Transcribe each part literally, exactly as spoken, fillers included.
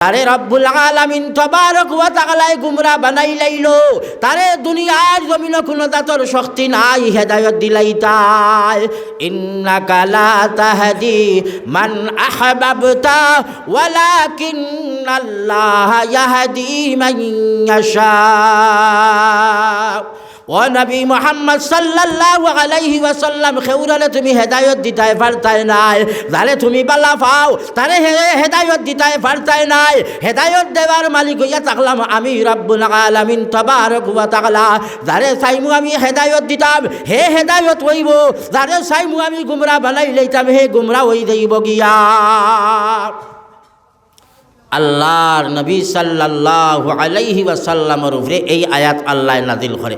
তারে রব্বুল আলামিন তবারক ওয়া তাআলায় গুমরা বানাইলাইলো, তারে দুনিয়ার জমিনো কুনু জাতর শক্তি নাই হেদায়ত দিলাইতায়। ইন্নাকা লা তাহদি মান আহবাবতা ওয়ালাকিন্নাল্লাহা ইয়াহদি মান ইয়াশা। ও নবী মুহাম্মদ সাল্লাল্লাহু আলাইহি ওয়াসাল্লাম, কেউররে তুমি হেদায়ত দিতায় পারতায় নায়। যারে তুমি বালা পাও, তারে হে-, হেদায়ত দিতায় পারতায় নায়। হেদায়ত দেওয়ার মালিক অইয়া থাকলাম আমি রব্বুল আলামিন তবারক ওয়া তাআলা। যারে চাইমু আমি হেদায়ত দিতাম, হে হেদায়ত অইবো। যারে চাইমু আমি গুমরা বানাইলাইতাম, হে গুমরা অই যাইবো গিয়া। আল্লাহর নবী সাল্লাল্লাহু আলাইহি ওয়াসাল্লামর উপরে এই আয়াত আল্লায় নাজিল করে,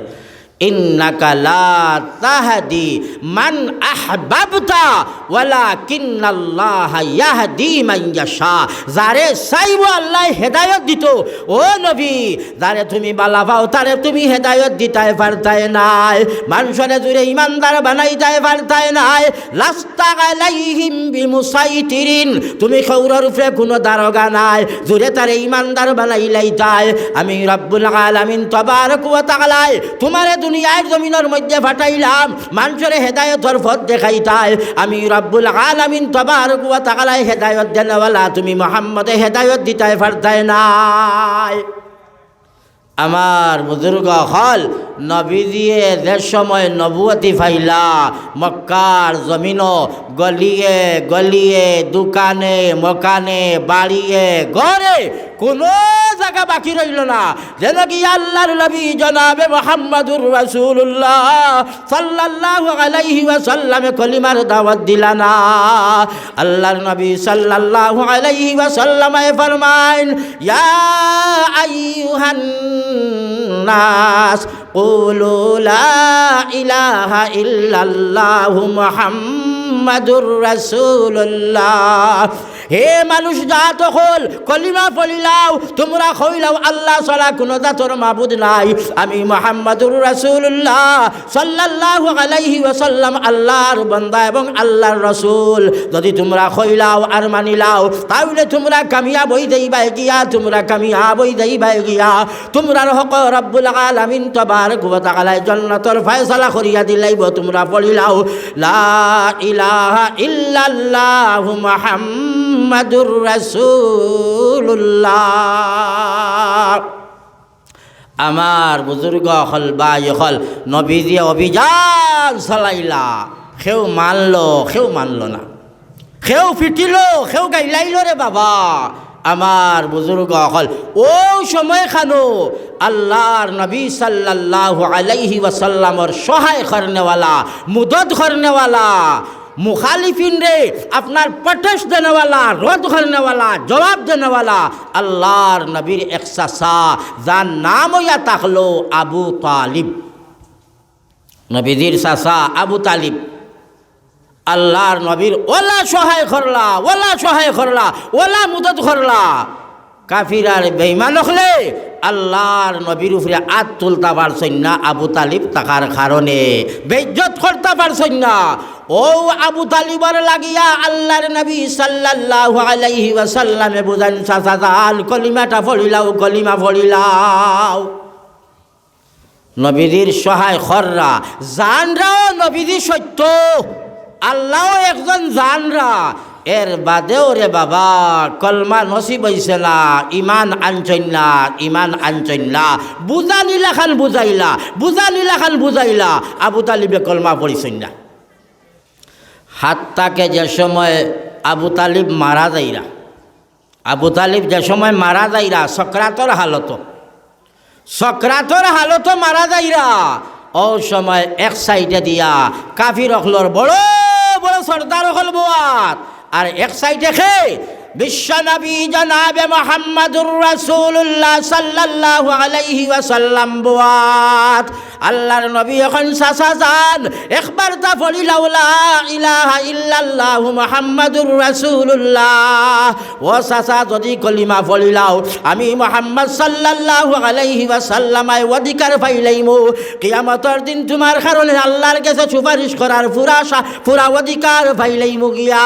"ইন্নাকা লা তাহদি মান আহবাবতা ওয়ালাকিন্নাল্লাহা ইয়াহদি মান ইয়াশা।" যারে চাইবো আল্লায় হেদায়ত দিতো। ও নবী, যারে তুমি বালা পাও, তারে তুমি হেদায়ত দিতায় পারতায় নায়। মানষরে জুরে ইমানদার বানাইতায় পারতায় নায়। লাস্তা আলাইহিম বিমুসাইতিরিন, তুমি কেউরর উপরে কুনু দারোগা নায়, জুরে তারে ইমানদার বানাইলাইতায়। আমি রব্বুল আলামিন তবারক ওয়া তাআলায় তুমারে দুনিয়ার জমিনর মধ্যে পাঠাইলাম, মানষরে হেদায়তর পথ দেখাইতায়। আমি রব্বুল আলামিন তবারক ওয়া তাআলায় হেদায়ত দেনেওয়ালা, তুমি মুহাম্মদে হেদায়ত দিতায় পারতায় নায়। আমার বুজুর্গ অকল, নবীজিয়ে যে সময় নবুয়তি পাইলা, মক্কার জমিনো গলিয়ে গলিয়ে, দোকানে মকানে, বাড়িয়ে ঘরে, কুনু জাগা বাকি রইলো না। যেন কি আল্লাহর নবী জনাবে মুহাম্মাদুর রাসূলুল্লাহ সাল্লাল্লাহু আলাইহি ওয়াসাল্লামে কলিমার দাওয়াত দিলা না। আল্লাহর নবী সাল্লাল্লাহু আলাইহি ওয়াসাল্লামে ফরমাইন, "ইয়া আইয়ুহান নাস, কুলু লা ইলাহা ইল্লাল্লাহু মুহাম্মাদুর রাসূলুল্লাহ।" হে মানুষ জাত অকল, কলিমা পড়িলাও, তুমরা কইলাও, "আল্লাহ ছাড়া কুনু জাতর মাবুদ নাই, আমি মুহাম্মাদুর রাসূলুল্লাহ সাল্লাল্লাহু আলাইহি ওয়াসাল্লাম আল্লাহর বান্দা এবং আল্লাহর রাসূল।" যদি তুমরা কইলাও আর মানিলাও, তাইলে তুমরা কামিয়াব অই যাইবায় গিয়া, তুমরা কামিয়াব অই যাইবায় গিয়া। তুমরার হক রব্বুল আলামিন তবারক ওয়া তাআলায় জান্নাতর ফয়সালা করিয়া দিলাইবো। তুমরা পড়িলাও, "লা ইলাহা ইল্লাল্লাহু মুহাম্মাদুর রাসূলুল্লাহ।" আমার বুজুর্গ অকল, ভাই অকল, নবীজিয়ে অভিযান চালাইলা, কেউ মানলো, কেউ মানলো না। কেউ পিটিলো, কেউ গাইলাইলো রে বাবা। আমার বুজুর্গ অকল, অউ সময়খানো আল্লাহর নবী সাল্লাল্লাহু আলাইহি ওয়াসাল্লামর সহায় করনেওয়ালা, মুদদ করনেওয়ালা, মুখালিফিনরে আপনার প্রটেস্ট দেনেওয়ালা, রদ করনেওয়ালা, জবাব দেনেওয়ালা আল্লাহর নবীর এক চাচা, যার নাম অইয়া থাকলো আবু তালিব। নবীজির চাচা আবু তালিব আল্লাহর নবীর অলা সহায় করলা, অলা সহায় করলা, অলা মুদদ করলা। কাফির আর বেইমান অকলে আল্লাহর নবীর উপরে আত তুলতা পারছইন না, আবু তালিব থাকার কারণে বেইজ্জত করতা পারছইন না। অউ আবু তালিবর লাগিয়া আল্লাহর নবী সাল্লাল্লাহু আলাইহি ওয়াসাল্লামে বুঝাইন, "চাচা জান, কলিমাটা পড়িলাও, কলিমা পড়িলাও।" নবীজির সহায় কররা, জানরাও নবীজি সত্য, আল্লাহও একজন জানরা, এর বাদেও রে বাবা, কলমা নসিব অইছে না, ইমান আনছইন না, ইমান আনছইন না। বুঝানিলাখান বুঝাইলা, বুঝানিলাখান বুঝাইলা, আবু তালিবে কলমা পড়ছইন না। হাত্তাকে যে সময় আবু তালিব মারা যাইরা, আবু তালিব যে সময় মারা যাইরা, সকরাতর হালতো, সকরাতর হালতো মারা যাইরা, অউ সময় এক সাইডে দিয়া কাফির অকলর বড় বড় সর্দার অকল বওয়াত, আর এক সাইডে কে? বিশ্বনবী জনাবে মুহাম্মাদুর রাসূলুল্লাহ সাল্লাল্লাহু আলাইহি ওয়াসাল্লাম বওয়াত। আল্লাহর নবী অখন, "চাচা জান, একবারতা পড়িলাও লা ইলাহা ইল্লাল্লাহু মুহাম্মাদুর রাসূলুল্লাহ।" ও চাচা, যদি কলিমা পড়িলাও, আমি মুহাম্মদ সাল্লাল্লাহু আলাইহি ওয়াসাল্লামে অধিকার পাইলাইমু। কিয়ামতর দিন তুমার কারণে আল্লাহর গেছে সুপারিশ করার পুরা সা-, পুরা অধিকার পাইলাইমু গিয়া।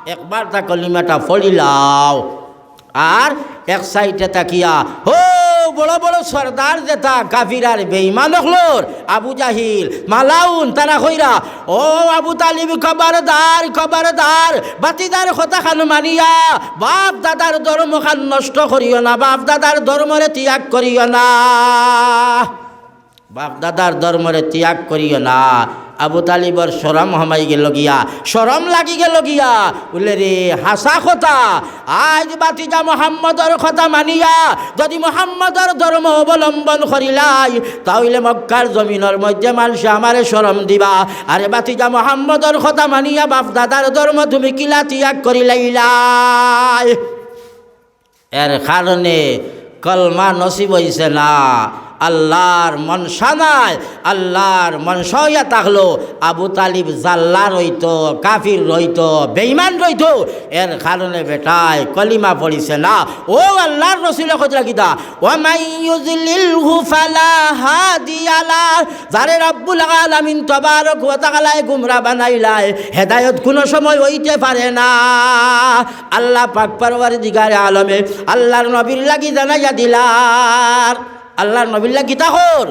একবারতা কলিমাটা পড়িলাও। আর এক সাইডে তাকিয়া, ও বড় বড় সর্দার যেতা কাফির আর বেঈমান অকলর, আবু জাহিল, মালাউন, তারা কইরা, "ও আবু তালিব, খবরদার, খবরদার, ভাতিজার কথাখান মানিয়া বাপ দাদার ধর্মখান নষ্ট করিও না, বাপ দাদার ধর্মরে ত্যাগ করিও না।" বাপ দাদার ধর্মরে ত্যাগ করিও না। আবু তালিবর শরম হমাই গেল গিয়া, শরম লাগি গেল গিয়া। বলে, "রে, হাছা কথা, আইজ ভাতিজা মোহাম্মদর কথা মানিয়া যদি মোহাম্মদর ধর্ম অবলম্বন করিলাই, তা অইলে মক্কার জমিনর মধ্যে মানষে আমারে শরম দিবা। আরে ভাতিজা মোহাম্মদর কথা মানিয়া বাপ দাদার ধর্ম তুমি কিলা ত্যাগ করিলাইলাই?" এর কারণে কলমা নসিব অইছে না, আল্লার মনশা নাই। আল্লার মনশা অইয়া থাকলো আবু তালিব জাল্লা রইতো, কাফির রইতো, বেঈমান রইতো, এর কারণে বেটায় কলিমা পড়িছে না। ও আল্লার রসুলে কইতরা কিতা, "ওয়া মান ইউযলিলহু ফালা হাদিয়া লা।" যারে রব্বুল আলামিন তবারক ওয়া তাআলায় গুমরা বানাইলায়, হেদায়ত কুনু সময় অইতে পারে না। আল্লা পাক পরওয়ারদিগারে আলমে আল্লার নবীর লাগি জানাইয়া দিলার। আল্লার নবীর লাগি কিতা কর?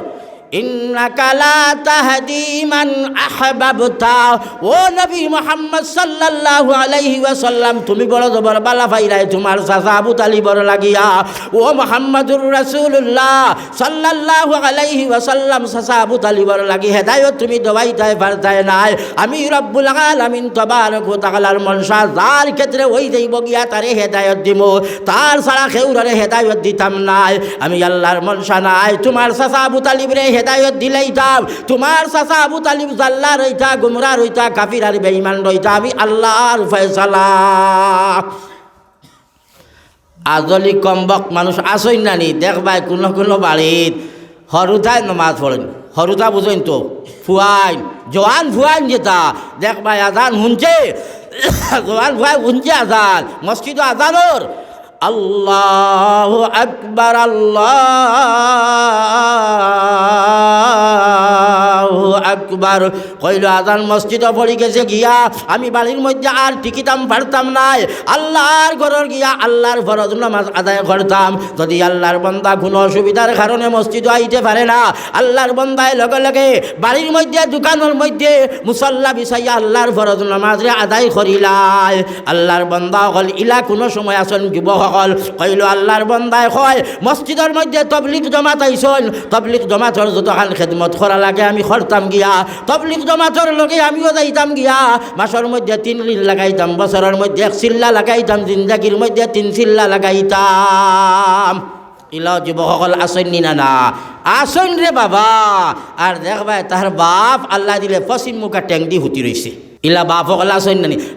"ইন্নাকা লা তাহদি মান আহবাবতা।" ও নবী মুহাম্মদ সাল্লাল্লাহু আলাইহি ওয়াসাল্লাম, তুমি বড় জবর বালা পাইরায় তুমার চাচা আবু তালিবর লাগিয়া। ও মুহাম্মাদুর রাসূলুল্লাহ সাল্লাল্লাহু আলাইহি ওয়াসাল্লাম, চাচা আবু তালিবর লাগি হেদায়ত তুমি দেওয়াইতায় পারতায় নায়। আমি রব্বুল আলামিন তবারক ওয়া তাআলার মনশা যার ক্ষেত্রে অই যাইবো গিয়া তারে হেদায়ত দিমু, তার ছাড়া কেউররে হেদায়ত দিতাম নায়। আমি আল্লার মনশা নাই তুমার চাচা আবু তালিবরে হেদায়ত দিলাইতাম, তুমার চাচা আবু তালিব জাল্লা রইতা, গুমরা রইতা, কাফির আর বেঈমান রইতা, আমি আল্লার ফয়সালা। আজলি কমবক মানুষ আছইন না নি? দেখবায় কুনু কুনু বাড়িত হরুতায় নমাজ পড়ইন, হরুতা বুঝইন তো, ফুয়াইন, জোয়ান ফুয়াইন যেতা, দেখবায় আজান হুনছে, জোয়ান ফুয়াইন হুনছে আজান, মসজিদো আজান অর, "আল্লাহু আকবার, আল্লাহু আকবার।" কইলো, "আজান মসজিদো পড়ি গেছে গিয়া, আমি বাড়ির মধ্যে আর টিকিতাম পারতাম নায়। আল্লার ঘরর গিয়া আল্লার ফরজ নামাজ আদায় করতাম।" যদি আল্লার বন্দা কুনু অসুবিধার কারণে মসজিদো আইতে পারে না, আল্লার বন্দায় লগে লগে বাড়ির মধ্যে, দোকানর মধ্যে মুসল্লা বিছাইয়া আল্লার ফরজ নামাজরে আদায় করিলায়। আল্লার বন্দা অকল ইলা কুনু সময় আছইন যুবক অকল? কইলো, আল্লার বন্দায় কয়, মসজিদর মধ্যে তবলিগ জমাত আইছইন, তবলিগ জমাতর যতখান খেদমত করা লাগে আমি করতাম গিয়া, তবলিগ জমাতর লগে আমিও যাইতাম গিয়া, মাসর মধ্যে তিন দিন লাগাইতাম, বছরর মধ্যে এক চিল্লা লাগাইতাম, জিন্দেগির মধ্যে তিন চিল্লা লাগাইতাম। ইলা যুবক অকল আছইন নি না, না? আছইন রে বাবা। আর দেখবায় তার বাপ আল্লায় দিলে পশ্চিম মুখা টেংদি হুতি রইছে। ইলা বাপ অকল আছইন না নি?